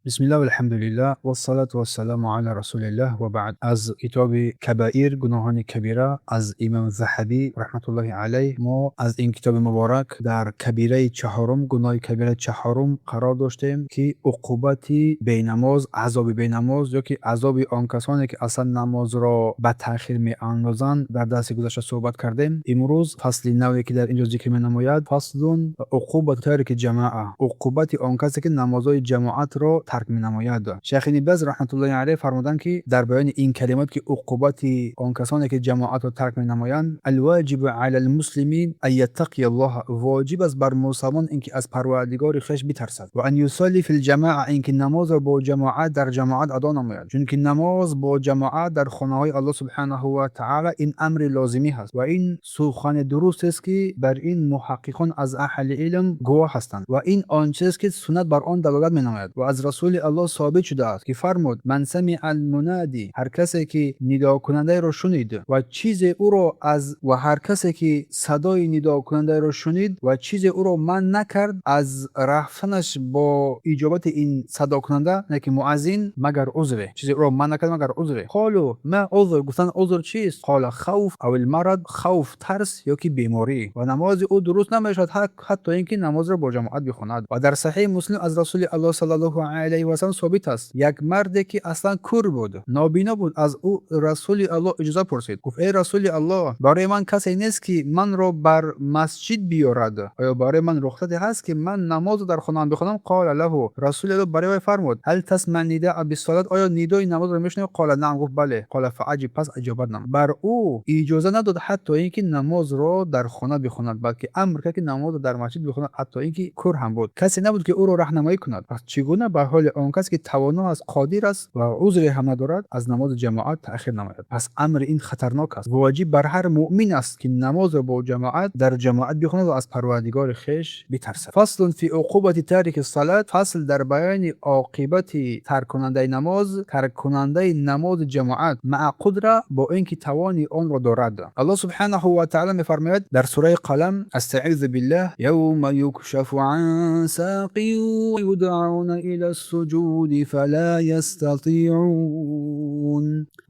Бисмиллаҳ, валҳамдулиллаҳ, вассалату вассаламу ала расулиллаҳ, ва баъд. Аз китоби Кабаир, гуноҳони кабира, аз имом Заҳабӣ раҳматуллоҳи алайҳ, мо аз ин китоби муборак дар кабираи чаҳорум, гуноҳи кабираи чаҳорум қарор доштем, ки уқубати бенамоз, азоби бенамоз ё ки азоби он касоне, ки аслан намозро ба таъхир меандозанд, дар дарси гузашта суҳбат кардем. Имрӯз фасли наве, ки дар ин ҷо зикр менамояд, фаслун уқубату тарики ҷамоа, уқубати он касе, ки намозҳои ҷамоатро тарк менамояд. Шайх Ибни Баз раҳматуллоҳи алайҳ фармуданд, ки дар баёни ин калимот, ки уқубати он касоне, ки ҷамоатро тарк менамоянд: алвоҷибу ала лмуслимин ан яттақия Аллоҳ, воҷиб аст бар мусалмон ин ки аз Парвардигори хеш битарсад, ва ан юсалли фи лҷамоа, ин ки намозро бо ҷамоат дар ҷамоат адо намояд, чунки намоз бо ҷамоат дар хонаҳои Аллоҳ субҳанаҳу ва таъала ин амри лозимӣ ҳаст ва ин сухани дуруст аст, ки бар ин муҳаққиқон аз аҳли илм гувоҳ ҳастанд, ва ин он чиз ки суннат бар он далолат менамояд. Ва аз Расули Аллоҳ собит шудааст, ки фармуд: ман самиа алмунади, ҳар касе ки нидокунандаеро шунид ва чизе ӯро аз ва ҳар касе ки садои нидокунандаеро шунид ва чизе ӯро манъ накард аз рафтанаш бо иҷобати ин садокунанда, не ки муаззин, магар узре, чизе ӯро манъ накард, магар узре. Қолу ма узр, гуфтанд, узр чист? Қола хавф ав лмарад, хавф, тарс ё ки беморӣ, ва намози ӯ дуруст намешавад, ҳатто ин ки намозро бо ҷамоат бихонад. Ва дар Саҳеҳи Муслим аз Расули Аллоҳ саллаллоҳу алайҳи васаллам собит аст: як марде, ки аслан кур буд, нобино буд, аз ӯ Расули Аллоҳ иҷоза пурсид. Гуфт: эй Расули Аллоҳ, барои ман касе нест, ки манро бар масҷид биёрад. Оё барои ман рухсате ҳаст, ки ман намозро дар хонаам бихонам? Қола лаҳу, Расули Аллоҳ барои вай фармуд: ҳал тасма нидаъа биссалот, оё нидои намозро мешунавӣ? Қола наъам, гуфт: бале. Қола фааҷиб, пас иҷобат нам. Бар ӯ иҷоза надод, ҳатто ин ки намозро дар хона бихонад, балки амр кард, ки намозро дар масҷид бихонад, ҳатто ин ки кур ҳам буд. Касе набуд, ки ӯро раҳнамоӣ кунад. Пас чӣ гуна ба ҳоли он кас, ки тавоно аст, қодир аст ва узре ҳам надорад, аз намози ҷамоат таъхир намояд? Пас амри ин хатарнок аст. Воҷиб бар ҳар муъмин аст, ки намозро бо ҷамоат дар ҷамоат бихонад ва аз Парвардигори хеш битарсад. Фаслун фи уқубати тарики салат, фасл дар баёни оқибати тарккунандаи намоз, тарккунандаи намози ҷамоат, маа қудра, бо ин ки тавони онро дорад. Аллоҳ субҳанаҳу ва таъала мефармояд дар сураи Қалам: астаизу биллаҳ, явма юкшафу ан сақин ва юдъауна ила ссуҷуди фала ястатиъун.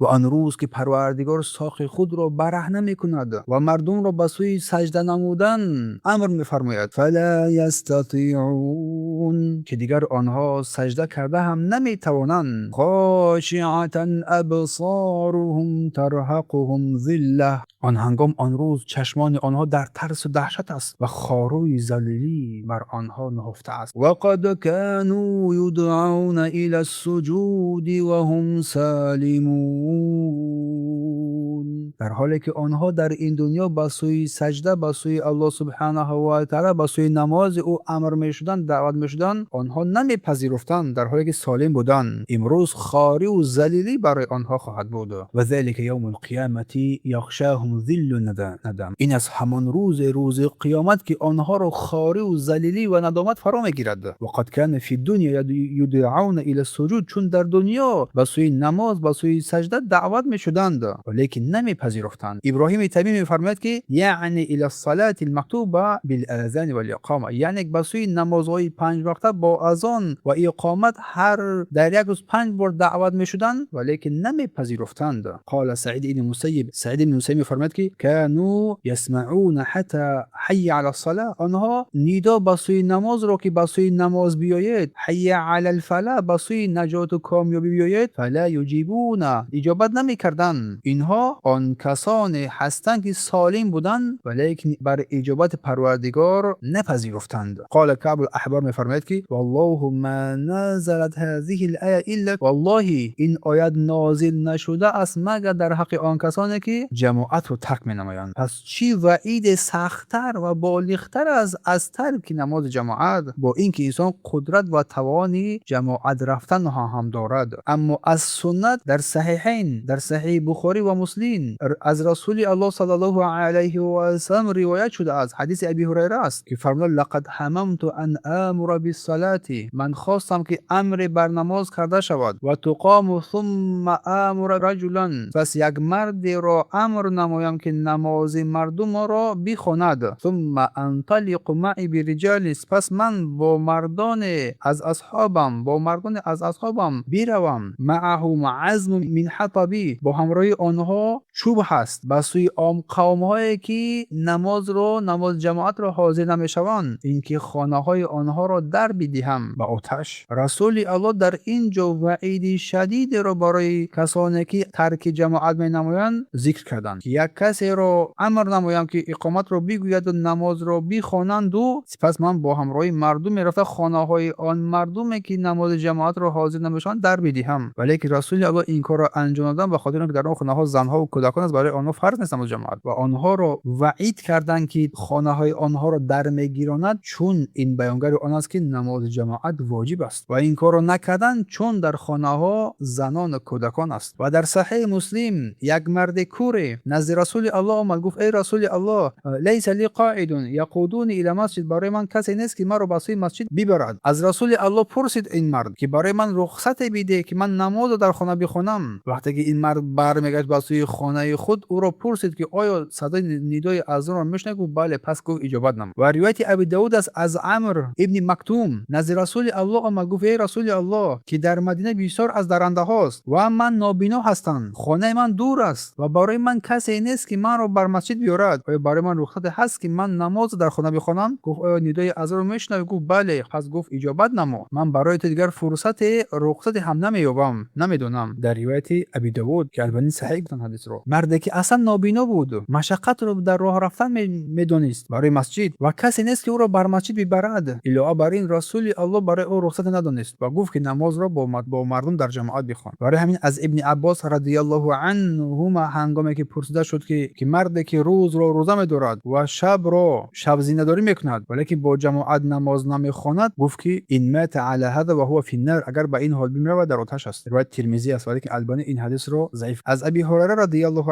Ва он рӯз, ки Парвардигор соқи худро бараҳна мекунад ва мардумро ба сӯи саҷда намудан амр мефармояд, фала ястатиъун, ки дигар онҳо саҷда карда ҳам наметавонанд. Хошиатан абсоруҳум тарҳақуҳум зилла, он ҳангом, он рӯз чашмони онҳо дар тарсу даҳшат аст ва хорӯи залилӣ бар онҳо нуҳуфта аст. Вақад канӯ юдъауна ила ссуҷуди ва ҳум солимун, дар ҳоле ки онҳо дар ин дунё ба сӯи саҷда, ба сӯи Аллоҳ субҳанаҳу ва таъала, ба сӯи намози ӯ амр мешуданд, даъват мешуданд, онҳо намепазируфтанд, дар ҳоле ки солим буданд. Имрӯз хориву залилӣ барои онҳо хоҳад буд. Ва залика явму лқиёмати яғшоҳум зиллу надам, ин аст ҳамон рӯзе, рӯзи қиёмат, ки онҳоро хориву залилӣ ва надомат фаро мегирад. Вақад кана фи дунё юдъауна ила суҷуд, чун дар дунё ба сӯи намоз, ба сӯи саҷда даъват мешуданд, валекин намепазируфтанд. Иброҳими Тамимӣ мефармояд, ки яъни ила салати лмактуба билазани валиқома, яъне ба сӯи намозҳои панҷвақта бо азон ва иқомат ҳар дар як рӯз панҷ бор даъват мешуданд, валекин намепазируфтанд. Қола Саид ибни Мусайиб, Саид ибни Мусайиб мефармояд, ки кану ясмауна ҳатта ҳайя ала сала, онҳо нидо ба сӯи намозро, ки ба сӯи намоз биёед, ҳайя ала лфала, ба сӯи наҷоту комёбӣ биёед, фала юҷибуна, иҷобат намекарданд. Инҳо он касоне ҳастанд, ки солим буданд, валекин бар иҷобати Парвардигор напазируфтанд. Қола Каъб Аҳбор мефармояд, ки валлоҳу ма назалат ҳазиҳи лая илла, валлоҳи, ин оят нозил нашудааст, магар дар ҳаққи он касоне, ки ҷамоатро тарк менамоянд. Пас чӣ ваъиде сахттар ва болиғтар аз тарки намози ҷамоат, бо ин ки инсон қудрат ва тавони ҷамоат рафтанро ҳам дорад? Аммо аз суннат дар Саҳиҳайн, дар Саҳиҳи Бухорӣ ва Муслим Аз Расули Аллоҳ саллаллоҳу алайҳи васаллам ривоят шудааст, ҳадиси Аби Ҳурайра аст, ки фармуда: لقد هممت أن آمر بالصلاة, ман хостам, ки амре бар намоз карда шавад, وتقام ثم آمر رجلا, пас як мардеро амр намоям, ки намози мардумро бихонад, ثم أنطلق معي برجال, пас ман бо мардоне аз асҳобам биравам, معهم عزم من حطب, бо ҳамроҳии онҳо чӯб ҳаст, ба сӯи он қавмҳое, ки намози ҷамоатро ҳозир намешаванд, ин ки хонаҳои онҳоро дар бидиҳам ба оташ. Расули Аллоҳ дар ин ҷо ваъиди шадидеро барои касоне, ки тарки ҷамоат менамоянд, зикр карданд, ки як касеро амр намоям, ки иқоматро бигӯяду намозро бихонанду сипас ман бо ҳамроҳии мардуме рафта, хонаҳои он мардуме, ки намози ҷамоатро ҳозир намешаванд, дар бидиҳам. Валекин Расули Аллоҳ ин корро анҷом доданд ба хотири он ки дар он хонаҳо занҳову кӯдакон аст, барои онҳо фарз нест намози ҷамоат, ва онҳоро ваъид карданд, ки хонаҳои онҳоро дар мегиронад, чун ин баёнгари он аст, ки намози ҷамоат воҷиб аст, ва ин корро накарданд, чун дар хонаҳо занону кӯдакон аст. Ва дар Саҳеҳи Муслим як марди куре назди Расули Аллоҳ омад, гуфт: «Эй Расули Аллоҳ, ليس لي قائد يقودني إلى المسجد», барои ман касе нест, ки маро ба сӯи масҷид бибарад. Аз Расули Аллоҳ пурсид ин мард, ки барои ман рухсате бидеҳ, ки ман намозро дар хона бихонам. Вақте ки ин мард бармегашт ба сӯи хонаи худ, ӯро пурсид, ки оё садои нидои азонро мешунавӣ? Гуфт: «Бале». Пас гуфт: «Иҷобат намо». Ва ривояти Аби Давуд аст, аз Амр ибни Мактум назди Расули Аллоҳ омад, гуфт: «Эй Расули Аллоҳ, ки дар Мадина бисёр аз дарандаҳост ва ман нобино ҳастам, хонаи ман дур аст ва барои ман касе нест, ки манро бар масҷид биёрад. Оё барои ман рухсате ҳаст, ки ман намозро дар хона бихонам?» Гуфт: «Оё нидои азонро мешунавӣ?» Гуфт: «Бале». Пас гуфт: «Иҷобат намо, ман барои ту дигар фурсате, рухсате ҳам намеёбам, намедонам». Дар ривояти Аби Давуд, ки Албанӣ саҳеҳ гуфтанд ҳадисро, марде ки аслан нобино буд, машаққатро дар роҳ рафтан медонист барои масҷид ва касе нест, ки ӯро бар масҷид бибарад. Илова бар ин, Расули Аллоҳ барои ӯ рухсате надонист ва гуфт, ки намозро бо мардум дар ҷамоат бихон. Барои ҳамин аз Ибни Аббос радиаллоҳу анҳума ҳангоме ки пурсида шуд, ки марде ки рӯзро рӯза медорад ва шабро шабзиндадорӣ мекунад, валекин бо ҷамоат намоз намехонад, гуфт, ки إن مات على هذا فهو في النار, агар ба ин ҳол бимирад, дар оташ аст. Ривоят Тирмизӣ аст, валекин Албанӣ ин ҳадисро заиф. Аз Аби Ҳурайра радиаллоҳу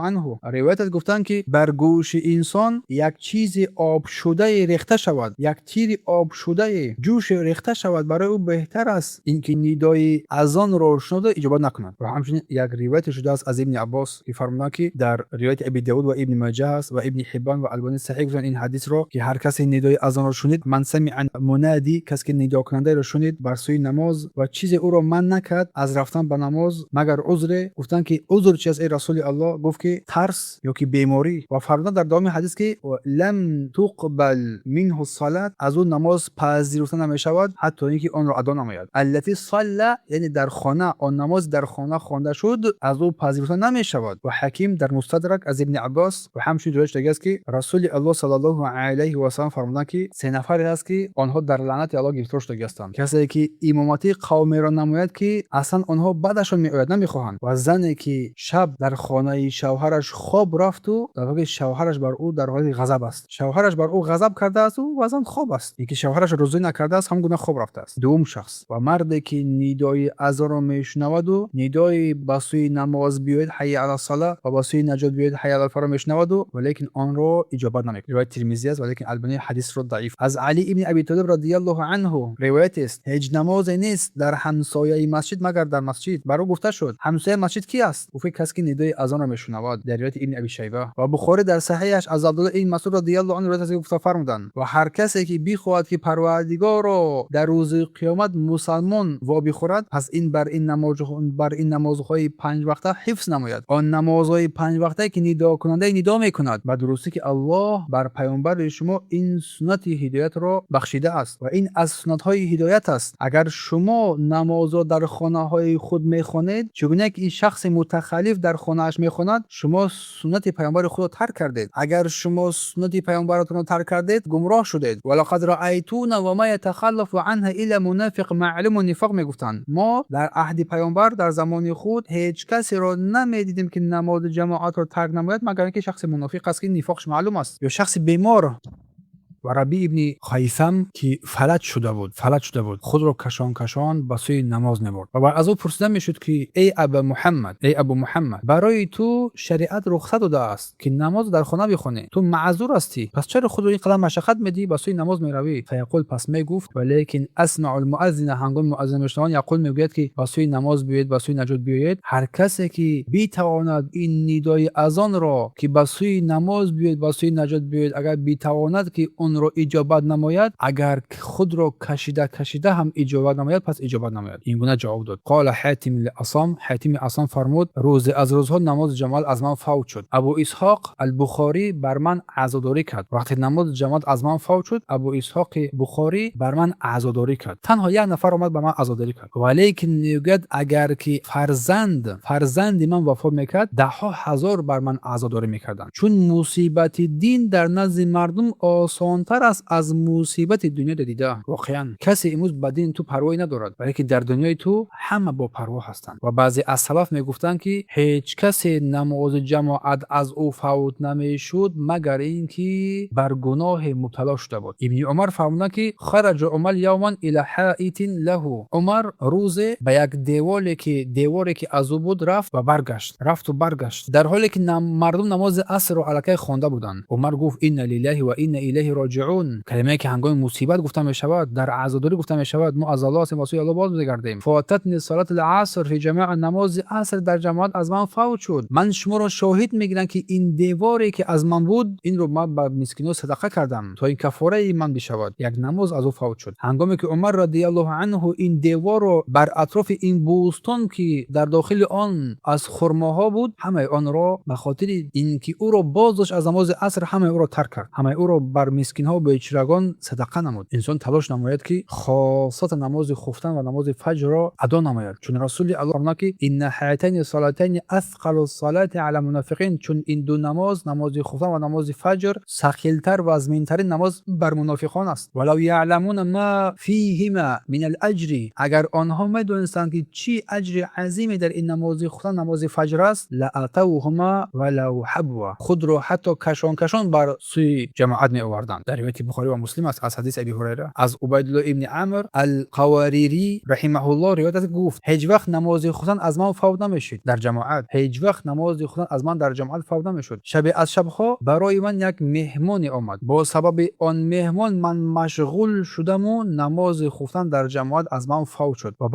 анҳу ривоят аст, гуфтанд, ки бар гӯши инсон як чизи обшудае рехта шавад, як тири обшудае ҷӯше рехта шавад, барои ӯ беҳтар аст ин ки нидои азонро шунуда иҷобат накунад. Ва ҳамчунин як ривояте шудааст аз Ибни Аббос, ки фармуданд, ки дар ривояти Аби Давуд ва Ибни Маҷа аст ва Ибни Ҳиббон ва Албанӣ саҳеҳ гуфтанд ин ҳадисро, ки ҳар касе нидои азонро шунид, من سمع المنادي, касе ки нидокунандаеро шунид бар сӯи намоз ва чизе ӯро манъ накард аз рафтан ба намоз, магар узре. Гуфтанд, ки узр чи аст, эй Расули Аллоҳ? Гуфт, ки тарс ё ки беморӣ. Ва фармуданд дар давоми ҳадис, ки لم تقبل منه الصلاة, аз ӯ намоз пазируфта намешавад, ҳатто ин ки онро адо намояд. التي صلى, яъне дар хона, он намоз дар хона хонда шуд, аз ӯ пазируфта намешавад. Ва Ҳаким дар Мустадрак аз Ибни Аббос ва ҳамчунин ривоят шудагӣ аст, ки Расули Аллоҳ саллаллоҳу алайҳи васаллам фармуданд, ки се нафаре ҳаст, ки онҳо дар лаънати Аллоҳ гирифтор шудагӣ ҳастанд: касе ки имоматии қавмеро намояд, ки аслан онҳо бадашон меояд, намехоҳанд, ва зане ки шаб дар хонаи шавҳараш хоб рафту дар ҳоле шавҳараш бар ӯ дар ҳолати ғазаб аст, шавҳараш бар ӯ ғазаб кардаасту ва зан хоб аст, ин ки шавҳараш розӣ накардааст, ҳам гуна хоб рафтааст. Дуввум шахс ва марде ки нидои азонро мешунаваду нидои ба сӯи намоз биёед, حي على الصلاة, ва ба сӯи наҷот биёед, حي على الفلاح, мешунаваду валекин онро иҷобат намекунад. Ривояти Тирмизӣ аст, валекин Албанӣ ҳадисро заиф. Аз Алӣ ибни Аби Толиб радиаллоҳу анҳу ривоятест: ҳеҷ намозе нест дар ҳамсояи масҷид, магар дар масҷид. Бар ӯ гуфта шуд: «Ҳамсояи масҷид ки аст?» Гуфт: «Касе ки нидои азонро мешунавад». Дар ривояти Ибни Аби Шайба ва Бухорӣ дар Саҳеҳаш аз Абдуллоҳ ибни Масъуд радиаллоҳу анҳу ривоят аст, ки гуфта фармуданд: «Ва ҳар касе ки бихоҳад, ки Парвардигорро дар рӯзи қиёмат мусалмон вобихӯрад, пас ин бар ин намозҳои панҷвақта ҳифз намояд, он намозҳои панҷвақтае, ки нидокунандаи нидо мекунад. Ба дурустӣ, ки Аллоҳ бар паёмбари шумо ин суннати ҳидоятро бахшидааст ва ин аз суннатҳои ҳидоят аст. Агар шумо намозро дар хонаҳои худ мехонед, чӣ гуна ки ин шахси мутахаллиф дар хонааш мехонад, шумо суннати паёмбари худро тарк кардед. Агар шумо суннати паёмбаратонро тарк кардед, гумроҳ шудед. ولقد رأيتمونا وما يتخلف عنها إلا منافق معلوم النفاق». Мегуфтанд: «Мо дар аҳди паёмбар, дар замони худ, ҳеҷ касеро намедидем, ки намози ҷамоатро тарк намояд, магар ин ки шахси мунофиқ аст, ки нифоқш маълум аст, ё шахси бемор». Ва Рабиъ ибни Хайсам, ки фалаҷ шуда буд, худро кашон кашон ба сӯи намоз мебурд ва аз ӯ пурсида мешуд, ки эй Аба Муҳаммад, эй Абу Муҳаммад, барои ту шариат рухсат додааст, ки намоз дар хона бихонӣ, ту маъзур ҳастӣ, пас чаро худро ин қадар машаққат медиҳӣ, ба сӯи намоз меравӣ? فيقول, пас мегуфт: ولكن أسمع المؤذن, ҳангоми муаззин мешунаванд, يقول, мегӯяд, ки ба сӯи намоз биёед, ба сӯи наҷот биёед. Ҳар касе ки битавонад ин нидои азонро, ки ба сӯи намоз биёед, ба сӯи наҷот биёед, агар битавонад, ки онро иҷобат намояд, агар худро кашида кашида ҳам иҷобат намояд, пас иҷобат намояд. Ин гуна ҷавоб дод. قال حاتم الأصم, Ҳотими Асам фармуд: рӯзе аз рӯзҳо намози ҷамоат аз ман фавт шуд. Абу Исҳоқ Албухорӣ бар ман азодорӣ кард. Вақте намози ҷамоат аз ман фавт шуд, Абу Исҳоқи Бухорӣ бар ман азодорӣ кард. Танҳо як нафар омад, ба ман азодорӣ кард. Валекин мегӯяд, агар ки фарзанди ман вафот мекард, даҳҳо ҳазор бар ман азодорӣ мекарданд, чун мусибати дин дар назди мардум осонтар аст аз мусибати дунё дида. Воқеан, касе имрӯз ба дини ту парвое надорад, валекин дар дунёи ту ҳама бопарво ҳастанд. Ва баъзе аз салаф мегуфтанд, ки ҳеҷ касе намози ҷамоат аз ӯ фавт намешуд, магар ин ки бар гуноҳе мубтало шуда буд. Ибни Умар фармуданд, ки خرج عمر يوما إلى حائط له, Умар рӯзе ба як деволе ки деворе ки аз ӯ буд, рафт ва баргашт, рафту баргашт, дар ҳоле ки мардум намози асрро аллакай хонда буданд. Умар гуфт: إنا لله وإنا إليه راجعون, калимае ки ҳангоми мусибат гуфта мешавад, дар азодорӣ гуфта мешавад. Мо аз Аллоҳ ҳастем, ба сӯи Аллоҳ боз мегардем. فاتتني صلاة العصر في جماعة, намози аср дар ҷамоат аз ман фавт шуд. Ман шуморо шоҳид мегирам, ки ин деворе ки аз ман буд, инро ман ба мискино садақа кардам, то ин кафораи ман бишавад. Як намоз аз ӯ фавт шуд. Ҳангоме ки Умар رضي الله عنه ин деворро бар атрофи ин бӯстон, ки дар дохили он аз хурмоҳо буд, ҳамаи онро ба хотири ин ки ӯро боз дошт аз намози аср, ҳамаи ӯро тарк кард, ҳамаи ӯро бар мискинҳо, бечорагон садақа намуд. Инсон талош намояд, ки хосата намози хуфтан ва намози фаҷрро адо намояд, чун Расули Аллоҳ фармуданд, ки إن هاتين الصلاتين أثقل الصلاة على المنافقين, чун ин ду намоз, намози хуфтан ва намози фаҷр, сақилтар, вазминтарин намоз бар мунофиқон аст. ولو يعلمون ما فيهما من الأجر, агар онҳо медонистанд, ки чӣ аҷри азиме дар ин намози хуфтан, намози фаҷр аст, لأتوهما ولو حبوا, худро ҳатто кашон кашон бар сӯи ҷамоат меоварданд. Дар ривояти Бухорӣ ва Муслим аст аз ҳадиси Аби Ҳурайра. Аз Убайдулло ибни Амр Алқаварирӣ رحمه الله ривоят аст, гуфт: ҳеҷ вақт намози хуфтан аз ман фавт намешуд дар ҷамоат, ҳеҷ вақт намози хуфтан аз ман дар ҷамоат фавт намешуд. Шабе аз шабҳо барои ман як меҳмоне омад. Бо сабаби он меҳмон ман машғул шудаму намози хуфтан дар ҷамоат аз ман фавт шуд. Ва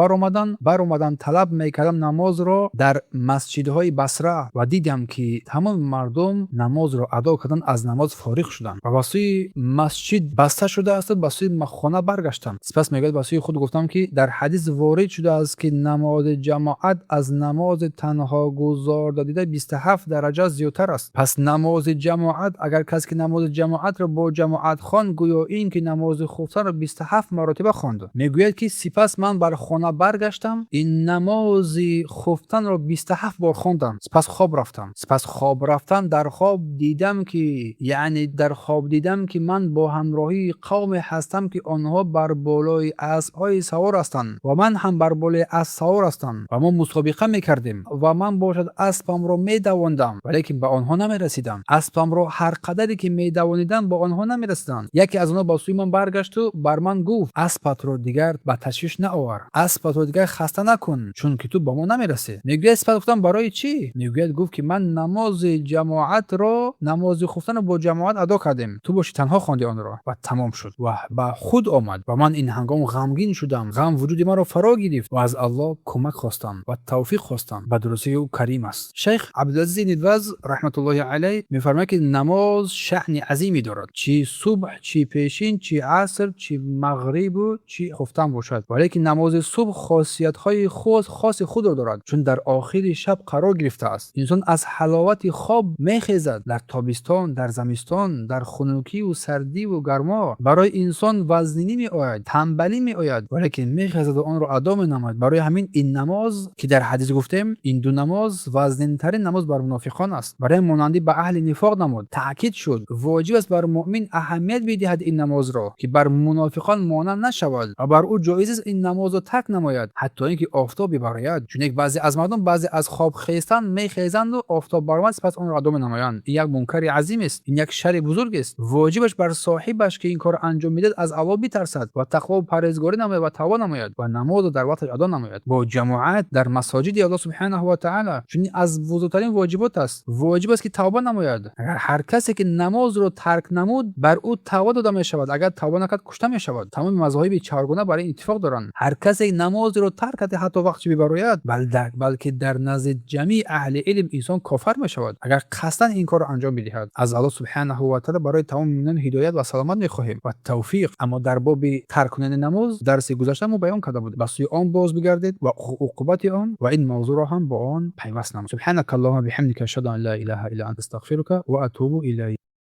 баромадан талаб мекардам намозро дар масҷидҳои Басра ва дидам, ки тамоми мардум намозро адо кардан, аз намоз фориғ шуданд ва ба сӯи масҷид баста шудааст, ба сӯи хона баргаштам. Сипас мегӯяд, ба сӯи худ гуфтам, ки дар ҳадис ворид шудааст, ки намози ҷамоат аз намози танҳо гузорда дида 27 дараҷа зиёдтар аст. Пас намози ҷамоат, агар касе ки намози ҷамоатро бо ҷамоат хонд, гӯё ин ки намози хуфтанро 27 маротиба хонд. Мегӯяд, ки сипас ман бар хона баргаштам, ин намози хуфтанро 27 бор хондам, сипас хоб рафтам. Сипас хоб рафтан, дар хоб дидам ки, яъне дар хоб дидам, ки ман бо ҳамроҳии қавме ҳастам, ки онҳо бар болои аспҳои савор ҳастанд ва ман ҳам бар болои асп савор ҳастам ва мо мусобиқа мекардем ва ман бошад аспамро медавондам, валекин ба онҳо намерасидам. Аспамро ҳар қадаре ки медавонидам, ба онҳо намерасидам. Яке аз онҳо ба сӯи ман баргашту бар ман гуфт: аспатро дигар ба ташвиш наовар, аспатро дигар хаста накун, чунки ту ба мо намерасӣ. Мегӯяд, сипас гуфтам: барои чӣ? Мегӯяд, гуфт, ки ман намози ҷамоатро, намози хуфтанро бо ҷамоат адо кардем, ту боши танҳо хонди онро. Ва тамом шуд ва ба худ омад. Ва ман ин ҳангом ғамгин шудам, ғам вуҷуди маро фаро гирифт ва аз Аллоҳ кӯмак хостам ва тавфиқ хостам. Ба дурустии ӯ карим аст. Шайх Абдулазиз ибни Баз رحمة الله عليه мефармояд, ки намоз шаъни азиме дорад, чӣ субҳ, чӣ пешин, чӣ аср, чӣ мағрибу чӣ хуфтан бошад. Валекин намози субҳ хосиятҳои хоси худро дорад, чун дар охири шаб қарор гирифтааст. Инсон аз ҳаловати хоб мехезад. Дар тобистон, дар замистон, дар хунукиву сардиву гармо барои инсон вазнинӣ меояд, тамбалӣ меояд, валекин мехезаду онро адо менамояд. Барои ҳамин ин намоз, ки дар ҳадис гуфтем, ин ду намоз вазнинтарин намоз бар мунофиқон аст, барои монандӣ ба аҳли нифоқ намуд, таъкид шуд. Воҷиб аст бар муъмин аҳамият бидиҳад ин намозро, ки бар мунофиқон монанд нашавад ва бар ӯ ҷоиз аст ин намозро тарк намояд, ҳатто ин ки офтоб бибарояд. Чун як баъзе аз мардум баъзе аз хоб хестан мехезанду офтоб баромад, сипас онро адо менамоянд. Ин як мункари азим аст, ин як шарри бузург аст. Воҷибаш бар соҳибаш, ки ин корро анҷом медиҳад, аз Аллоҳ битарсад ва тақво парҳезгорӣ намояд ва тавба намояд ва намозро дар вақташ адо намояд бо ҷамоат дар масоҷиди Аллоҳ субҳанаҳу ва таъоло. Чунин аз бузургтарин воҷибот аст. Воҷиб аст, ки тавба намояд. Агар ҳар касе ки намозро тарк намуд, бар ӯ тавба дода мешавад, агар тавба накард, кушта мешавад. Тамоми мазоҳиби чаҳоргона бар ин иттифоқ доранд. Ҳар касе намозро тарк кард, ҳатто вақташ бибарояд, балки дар назди ҷамеи аҳли илм инсон кофар мешавад, агар қасдан ин корро анҷом бидиҳад. Аз Аллоҳ субҳанаҳу ва таъоло барои тамоми мӯъминон ҳидоят ва саломат мехоҳем ва тавфиқ. Аммо дар боби тарк кунани намоз дарси гузашта мо баён карда будем, ба сӯи он боз бигардед ва уқубати он ва ин мавзӯъро ҳам бо он пайваст намоед. Субҳанака Аллоҳумма биҳамдика, ашҳаду ан ла илаҳа илла анта, астағфирука ва атубу илайк.